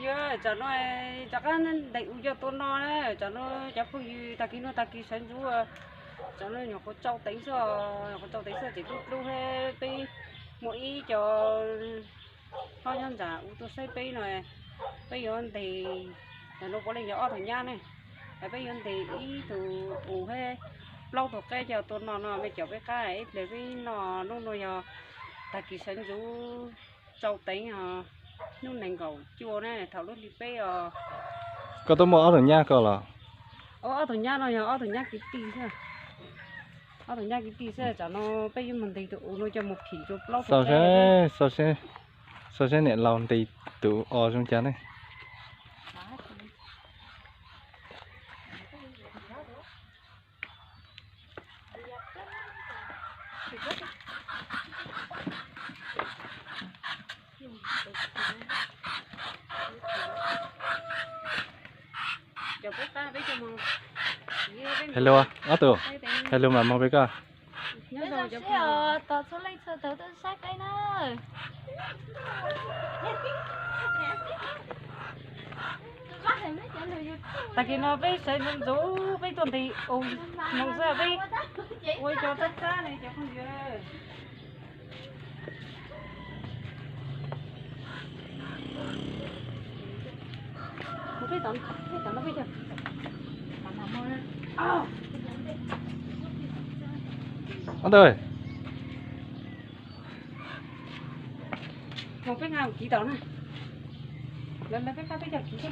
Tsam no rov qab ntes us coj tua no na, tsam no cov phooj ywg tag kis no tag kis sawv ntxov, tsam no nyuam qhuav tsau teev xwb, nyuam qhuav tsau teev xwb ces dub dub thiab peb muaj ib co hlob nyob nram ub tuaj saib peb no, peb yuav ntes, tsam no puav leej yog ob tug nyab ne, peb yuav ntes ib tug us thiab plaub tug qeb coj tua no no me cov peb qab ib pliag peb noj hnub no yog tag kis sawv ntxov tsau teev os, hnub nees nkaum cuaj na thaum lub hli peb os. Koj twb muaj ob tug nyab koj los? Ob tug nyab no yog ob tug nyab kwv tij xwb, ob tug nyab kwv tij xwb, tsam no peb yuav mus ntes tus us no coj mus phim rau plaub tug qeb. Xauj seb niam laus ntes tus os zoo cas ne. Hais lus ob tug, hais lus mam mus pem koj. Tos txhua leej txhua tus tuaj saib peb na. Tag kis no peb sawv ntxov ntxov peb tuaj ntes us moos xwb peb ua cov txab txab ne cov phooj ywg. Mus peb nqa kiv tau na. Lawv lawv peb pab peb cog kiv.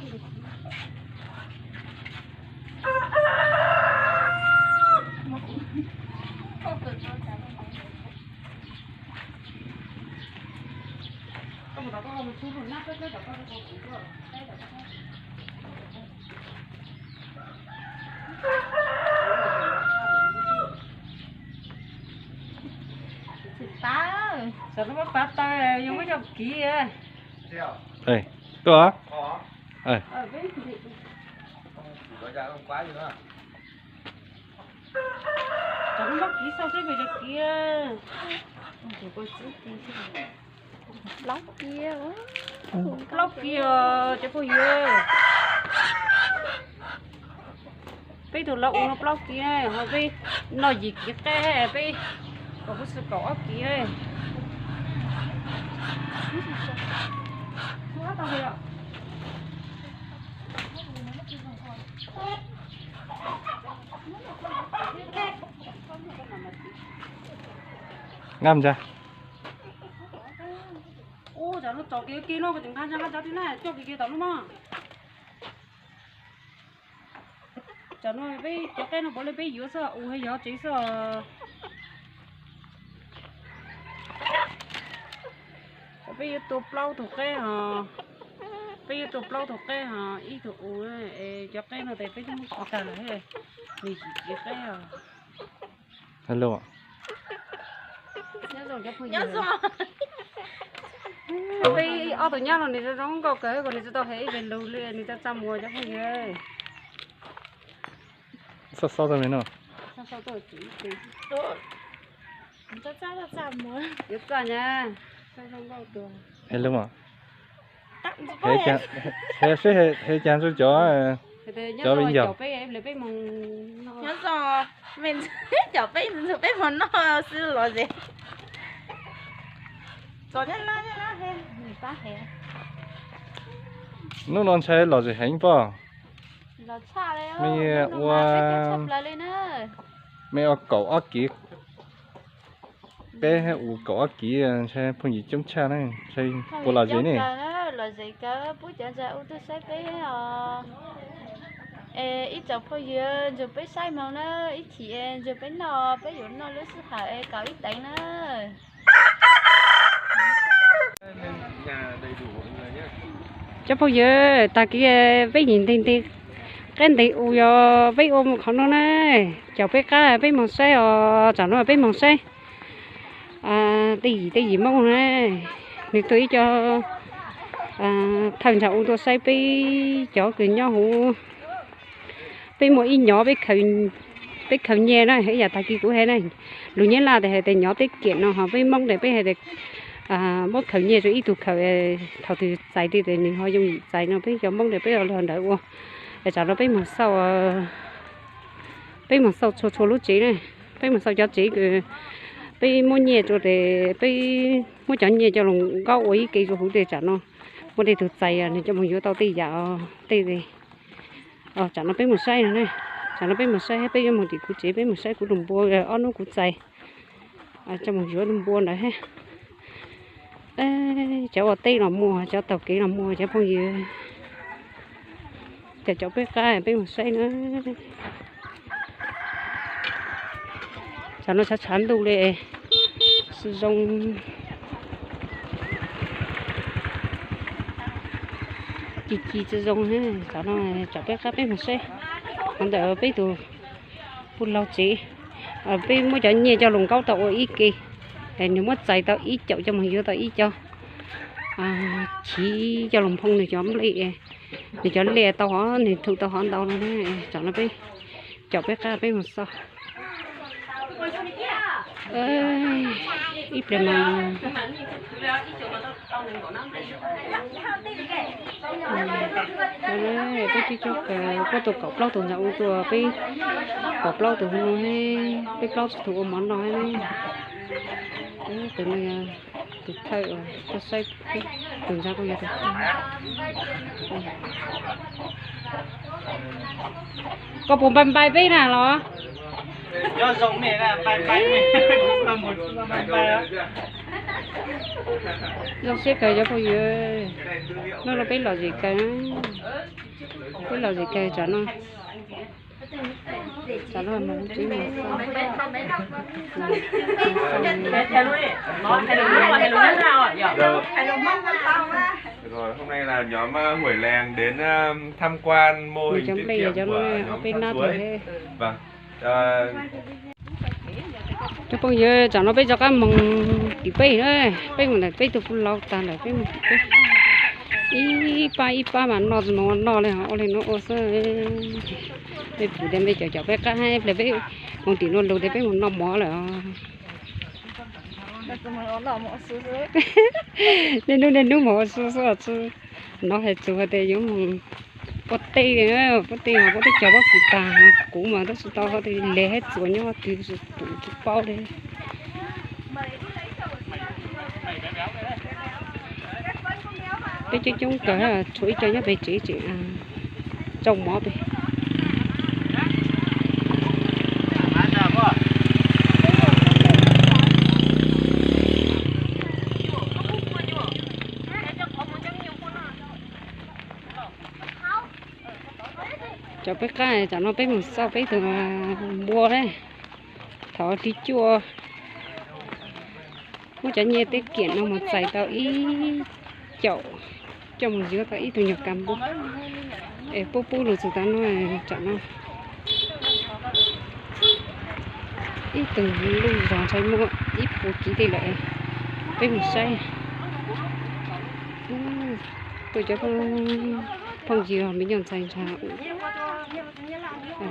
Xav lub pab taw yog muab cog kiv. Tuaj. Cov lub mob kiv xauj seb pes tsawg kiv. Plaub kiv, plaub kiv os cov phooj ywg. Peb tug laus ua no plaub kiv, ho peb noj yim kiv qeb, peb kom kuv xwb kaum ob kiv. Nqa mus ntsa. Ua cas no tsom kiag kiag no, nqa ntsa nqa ntsa thiab na, coj kiag kiag tom no mog. Tsam no peb cov qeb no puav leej peb yuav xwb, us yog tsev xwb. Peb yuav tua plaub tug qeb ho, peb yuav tua plaub tug qeb ho ib tug us, es cov qeb no tes peb twb muab kiv tag lawm, nws yim kiv qeb os. Peb ob tug nyab no nws zoo zoo nkauj kawg, nws tsis tau hais ib zes lus li, nws txaj txaj muag cov phooj ywg. Xauj xauj tau me no. Yuav txaj nyab. Hais lus mas. Hais seb hais cas rau cov, cov viv ncaus. Nyob zoo, me ntxhais, cov peb ntxhais peb mus noj xwb los zem. Hnub no ntshai los zem heev pob. Me ua, me ua kaum ob kiv, peb ua kaum ob kiv, ntshai phooj ywg coob tshaj na, ntshai puas los zem ne. Los zem kawg, pub cov ntxhais ua tuaj saib peb os. Es ib tsoom phooj ywg nrog peb saib moog na, ib chim nrog peb noj, peb yuav noj lub sij hawm es kaum ib teev na. Cov phooj ywg, tag kis peb yim ntev ntev qeb ntev us yog peb ua mus qhov no na, caum peb qab peb moog saib os, tsam no peb moog saib tej yim tej yim Moob na, nws tuaj ib co thawj ntxhais ua tuaj saib peb cov kws nyob huv. Peb muaj ib nyov peb khaws nyiaj na, ib yam tag kis kuv hais na, lus Nyab Laj tes hais tias nyov teb kiam no, ho peb Moob tes peb hais tias muab khaws nyiaj rau ib tug khaws, thaum twg txais li ces nws ho yooj yim txais no. Peb cov Hmoob ntawd peb los ntawd ua. Tsam no peb mus xauj, peb mus xauj txhua txhua lub tsev ne. Peb mus xauj cov tsev, peb muab nyiaj rau ces peb muab cov nyiaj coj los nkaub ua ib ke rau huv ces tsam no muaj tej tug txais nws coj mus yuav tau tej yam tej. Tsam no peb mus saib no ne. Tsam no peb mus saib, peb yuav mus tim kuv tsev, peb mus saib kuv tus npua ob hnub kuv txais coj mus yuav tus npua ntawd thiab. Cov ua teb los muaj, cov taug kev los muaj cov phooj ywg. Ces caum peb qab peb mus saib na. Tsam no tshav tshav ntuj li, tsis zoo, ci ci tsis zoo. Tsam no caum peb qab peb mus saib qhov ntawm peb tus puj laug tsev. Peb muab cov nyiaj coj los nkaub tau ua ib ke, nws muab txais tau ib caum coj mus yuav tau ib co chiv coj los nphoo nws cov nplej, nws cov liaj tau hov, nws thu tau hov ntau no. Tsam no peb caum peb qab peb mus xauj ib pliag mas. Peb coob coob, peb tus kaum plaub tus ntawd ua tuaj, peb kaum plaub tus no, peb plaub tus ua mov noj. Tus no yog tus thawj, tuaj saib, tus ntawd kuj yog tus thawj. Koj puas npais npais peb na los? Zoo siab kawg cov phooj ywg, hnub no peb lom zem kawg, peb lom zem kawg tsam no. Rồi, hôm nay là nhóm à, Hủi Lèng đến à, tham quan mô hình tiết kiệm của nhóm Phan Suối. Vâng. Cov phooj ywg, tsam no peb rov qab mus tim peb na, peb mus ntawm peb tus puj laug tag lawm peb mus tim peb. Ib pab ib pab mas noj tsis mus ua noj li, ua li no ua xwb. Peb pum tias peb caum caum peb qab, ib pliag peb mus tim no lus tias peb mus noj mov lawm. Niaj hnub niaj hnub mus ua su xwb os. Nov hais txuas tias yuav mus pov teb, pov teb mas pov teb cog pob kws tag, kuv mas tab sis tau ho tias le hais txuas nyob twg tsis pum tsis paub li. Peb coob coob kawg, tshuav ib co nyob pem tsev tseem tsau mov pem. Cov peb qab, tsam no peb mus xauj peb tus npua na. Thaum hli cuaj muab cov nyiaj teb kiam no mus txais tau ib caum, coj mus yuav tau ib tug nyuag kas npua. Es pub pub lus txog tav no, tsam no ib tug lub zos ntshai muaj ib puas kiv tej lawm. Peb mus saib, tuaj cov phooj ywg me nyuam ntxhais ntshai.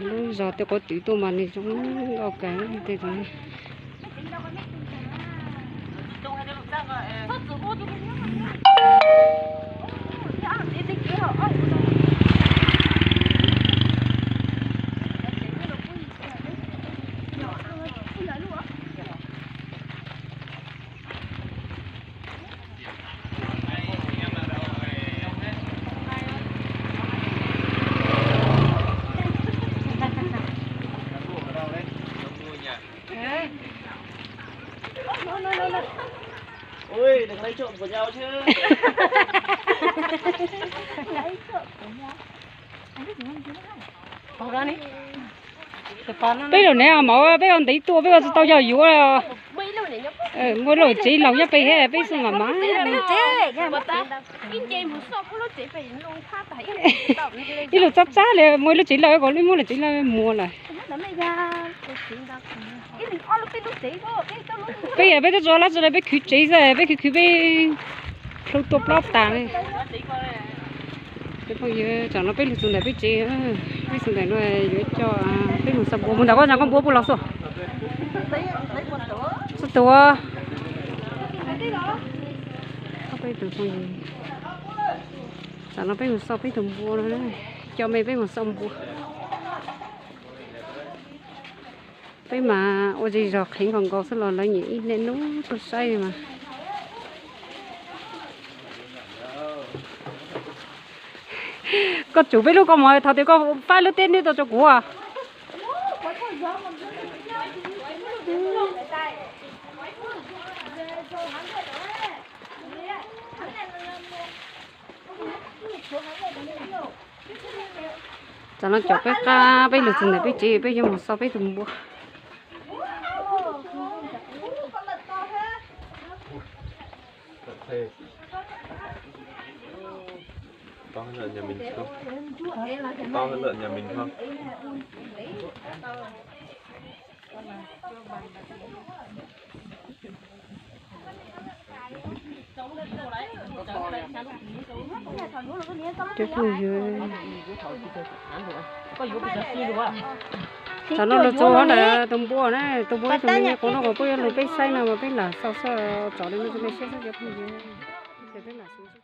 Lub zos tej quav twm tuaj mas nws zoo nkauj kawg tej. Ui, đừng lấy trộm của nhau chứ. Peb lub neej mov peb ua ntev tuaj peb ua tsis tau yog yuav. Muaj ib lub tsev laug nyob pem peb xwb mas mas. Ib lub txab txab li muaj ib lub tsev laug kom muab lub tsev laug muag lawm. Peb peb twb tso lab tso peb khwv tsev xwb, peb khwv khwv peb plhu tua plaub tas li. Peb phooj ywg, tsam no peb lug txug ntawm peb tsev, peb txug ntawm no yuav coj peb mus xa npua, mus ntawm koj ntag koj npua puas los xwb. Xub tuav. Peb tus phooj ywg, tam no peb mus xauj peb tus npua no, coj me peb mus xauj npua. Peb mas ua zej zog qhev nkaus nkaus xwb los lawv nyiam ib niaj hnub tuaj saib mas. Koj tsum peb lub koj mus, thaum twg koj faib lub teb neb tau rau kuv. Tam no caum peb qab peb lug txog ntawm peb tsev, peb yuav mus xauj peb tus npua. Cov phooj ywg, tam no lug txug ntawm tus npua na, tus npua ib tug me nyuam qhuav no kuv peb yuav lug peb saib no mas peb lam xauj xwb, tsom li no rau nej saib xwb cov phooj ywg.